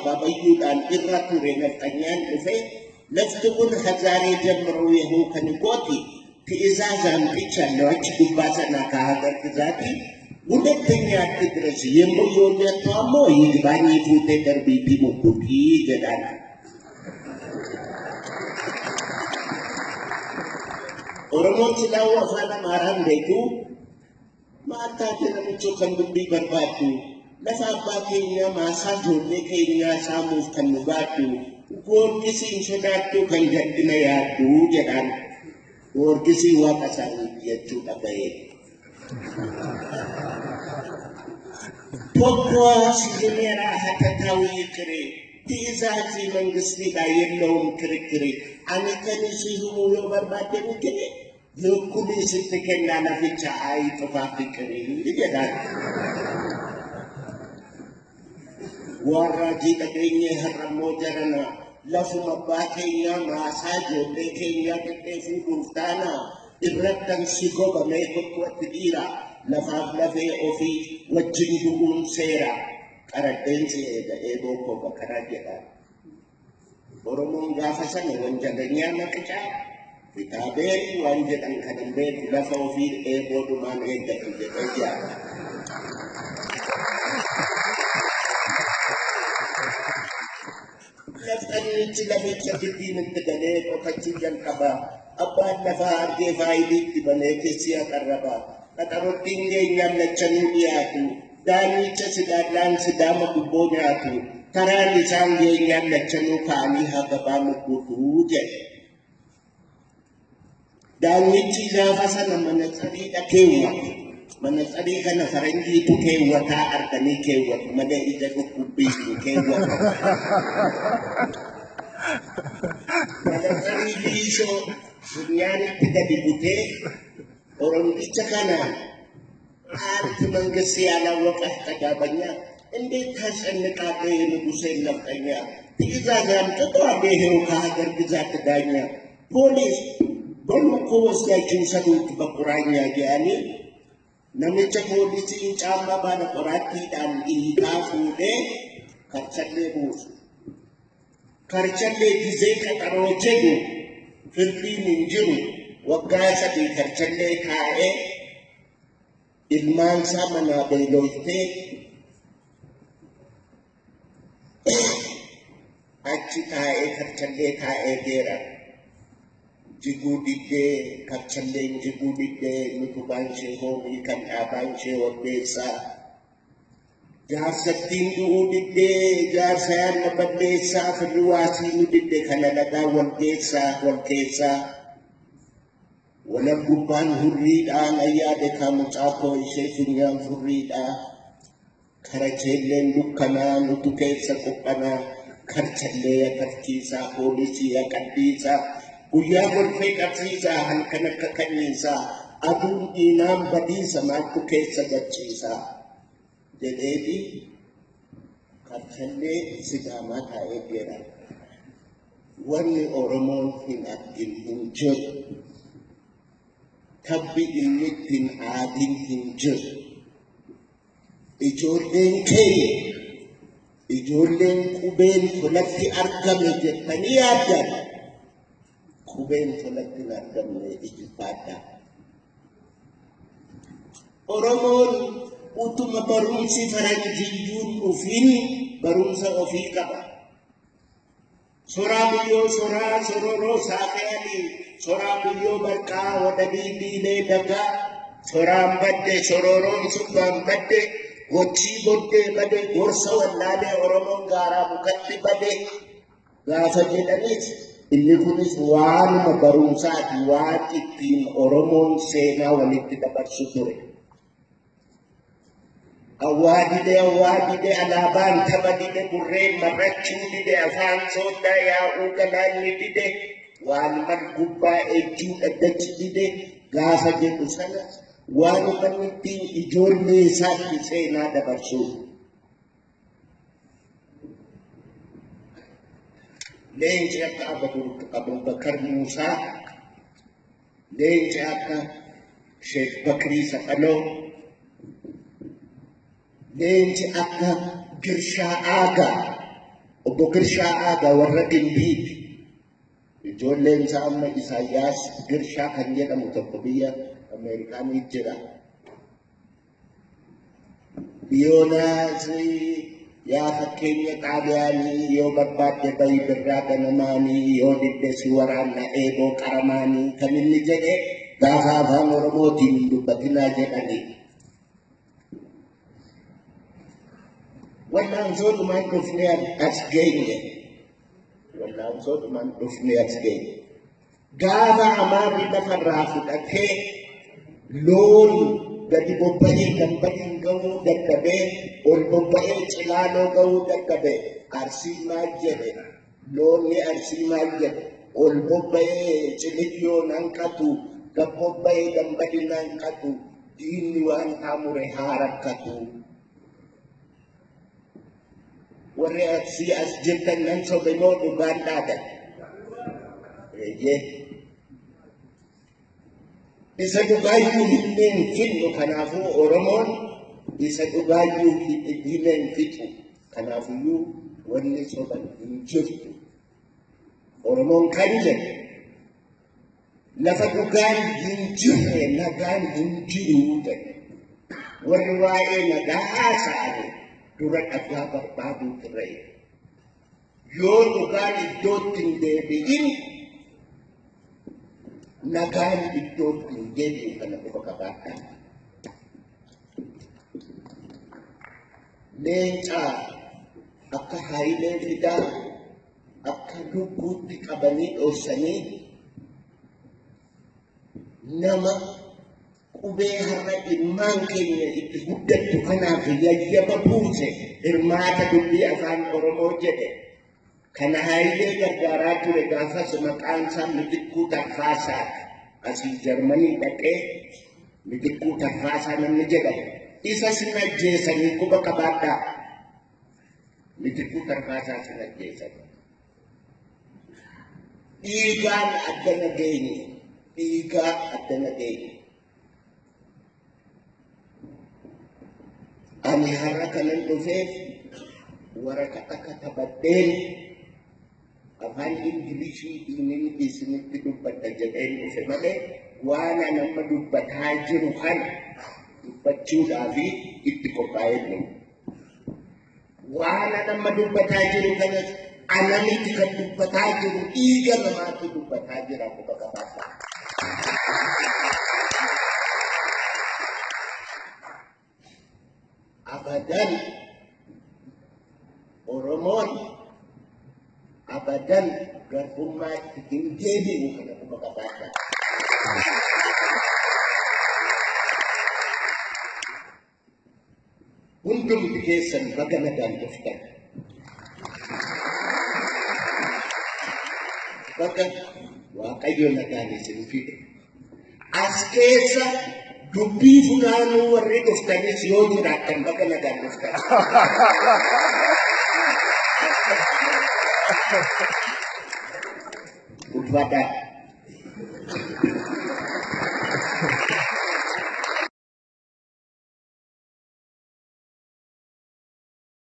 Abaabayyuudhaan irra ture nafxanyaan dhufe lafti kun hazaaree ጀምሮ yehuu kan gooti ትእዛዝ አምጥቻለሁ achi gubbaa sana ከሀገር ግዛቲ ሁለተኛ አትድረስ yommuu yoo jettu ammoo ይግባኝ fuutee darbiitii mukkutii jedhaan. Oromoon silaa'uu afaan Amaaraan beeku maal taate namichoo kan dubbii barbaaddu lafa abbaa keenyaa maasaa ijoollee keenyaa saamuuf kan nu baaddu Goorgisiin sodaattu kan jal'ina yaaddu jedhaan. Goorgisii waaqa isaanii jechuu dhaga'ee. Tokko ሲጀመራ ሀተታዊ ይቅሬ ትእዛዝ መንግስቲidha የለውም ክርክሬ ani kan si himuu yoo barbaadde miti lukkuun sitti kennaa laficha ayi cufaa fiqirii jedhaan. Warra jiidha dhageenyee har'ammoo jarana lafuma abbaa keenyaa maasaa ijoollee keenyaa qixxee fuudhuuf taana irrattan si gobamee kottu dhiira lafaaf lafee ofii wajjin du'uun seera qaradheen si eega eeboo koo bakaraa jedhaan. Oromoon gaafa sana wanjalanyaa maqicaa kitaabeeri waan jedhan kan hin beeku lafa ofii eeboodhumaan eeggatu jedhee yaada. Lafxannichi laficha giddiin itti galee qotachuu jalqaba. Abbaan lafaa argee faayilii itti banee keessi haqarraba. Qaxarottiin geenyaan lachanuu dhiyaatu. Daanicha sidaadhaan sidaama gubboo nyaatu. Karaan isaan geenyaan lachanuu ka'anii haa gabaa mugguutuu jedhe. Daanyichi gaafa sana mana sadiidha keewwate. Mana sadii kana faranjiitu keewwataa arganii keewwatu malee ija dhukkubbii hin keewwatu. Mana sadii liishoo funyaanitti gadi butee Oromticha kanaan አንድ መንግስት ያላወቀ ጠጋበኛ እንዴት ታስጨንቃለህ የንጉሴን ነፍጠኛ? ትእዛዝ አምጥቷል ይሄው ከሀገር ግዛት ዳኛ። ፖሊስ በሉ እኮ ወስዳችሁ ውሰዱት በቁራኛ jedhanii namicha poolisiin caammaa baala qoraattiidhaan dhiigaa fuudhee karchallee buusu. Karchallee gizee qaxaroo jedhu firdiin hin jiru waggaa 3 karchallee taa'ee ilmaan isaa manaa beeloftee achi taa'ee karchallee taa'ee geera. Jiguu diddee karchalleen jiguu diddee utubaan ishee hoomii kan dhaabaan ishee waddeessaa. Jaarsattiin du'uu diddee jaarsa yaadna balleessaa firri waasii nu didde kana lagaa wal geessaa wal keessaa. Walan gubbaan hurriidhaan ayyaade kaa mucaa koo ishee funyaan furriidhaa. Karacheelleen dukkanaa nutu keessa quphanaa karchallee agarsiisaa poolisii aqadhiisaa guyyaa golfee qabsiisaa halkan akka kanniisaa aduun diinaan badiisa maaltu keessa gachiisaa jedheeti karchallee Sidaamaa taa'ee jira. Wanni Oromoon hin argin hin jiru. Tabbi inni ittiin aadin hin jiru. Ijoolleen keenya ijoolleen qubeen tolatti argame jettanii yaaddan qubeen tolatti hin argamne ijibbaadha. Oromoon utuma barumsi faranjiyyuun dhufin barumsa ofii qaba. Soraa biyyoo soraa sororoo saaqee soraa biyyoo barqaa wadadii diilee dagaa soraan badde sororoon subbaan badde gochii boddee bade gorsa wallaalee Oromoon gaaraa mukatti bade gaafa jedhanis inni kunis waanuma barumsaati waan ittiin Oromoon seenaa walitti dabarsu ture. Awwaa dide awwaa dide alaabaan tapha dide burreen marrachuu dide afaan sooddaa yaa'uu galaanni dide waan mal gubbaa ejjuu dhaddachi dide gaafa jedhu sana waan manni ittiin ijoollee isaatti seenaa dabarsu. Leenci akka Abubakar Muusaa, leenci akka Sheekh Bakrii Saqaloo, leenci akka Girshaa Aagaa Obbo Girshaa Aagaa warra Gimbiiti. Ijoolleen isaa amma Isaayyaas Girshaa kan jedhamu tokko biyya Ameerikaanii jira. Yoonaas yaa fakkeenya Xaaliyaanii, yoo barbaadde bayi birraa ganamaanii, yoo didde si waraanna eeboo qaramaanii kan inni jedhe gaafa afaan Oromootiin dubbatinaa jedhanii. Wallaansoodhumaan dhufnee as geenye. Wallaansoodhumaan dhufnee as geenye. Gaafa Amaarri lafarraa fudhatee loon gadi bobba'ee Dambaliin ga'uu dadhabee, ol bobba'ee Cilaaloo ga'uu dadhabee, Arsii maal jedhe? Loonni Arsii maal jedhe? Ol bobba'ee Ciliyyoo nan qatu, gad bobba'ee Dambali nan qatu, diinni waan taamure haa rakkatu. Warri Arsii as jirtan, nan sobe moo dhugaan dhaadan? Eeyyee. Isa dhugaayyuu himnee hin fixnu. Kanaafuu Oromoon isa dhugaayyuu himee hin fixu. Kanaafuyyuu wanni soban hin jirtu. Oromoon kan jedhe, lafa dhugaan hin jirre nagaan hin jiru jedhe. Warri waa'ee nagaa haasa'an dura dhagaa barbaaduu ture. Yoo dhugaan iddootti hin deebi'in, nagaan iddootti hin deebi'u, kana quba qabaadhaa. Leencaa akka Haayilee Fidaa akka lubbuutti qabanii dhoksanii, nama qubee har'a ilmaan keenya itti guddattu kanaaf yayyaba buuse, hirmaata dubbii afaan Oromoo jedhe kana Haayilee gargaaraa ture gaafas, maqaan isaa Mitikkuu Tarfaasaa, asii Jarmanii dhaqee Mitikkuu Tarfaasaa namni jedhamu, isa sin ajjeesanii, quba qabaadhaa. Mitikkuu Tarfaasaa sin ajjeesan. Dhiigaan addana geenye, dhiigaa addana geenye. Ani har'a kanan dhufeef waraqata katabadheen afaan Ingiliishiitiin isinitti dubbadha jedheen dhufe malee, waan an amma dubbataa jiru kana dubbachuudhaafi itti qophaa'ee jiru. Waan an amma dubbataa jiru kanas ana miti kan dubbataa jiru, dhiiga namaatu dubbataa jira, quba qabaadhaa. Abadan Oromoon abadan garbummaatti hin deebi'u, kana quba qabaadhaa. Hundumti keessan baga nagaan dhuftan. Baga Waaqayyo nagaan isin fide. As keessa dubbii funaanuu warri dhuftanis yoo jiraattan, baga nagaan dhuftan. Ulfaadhaa.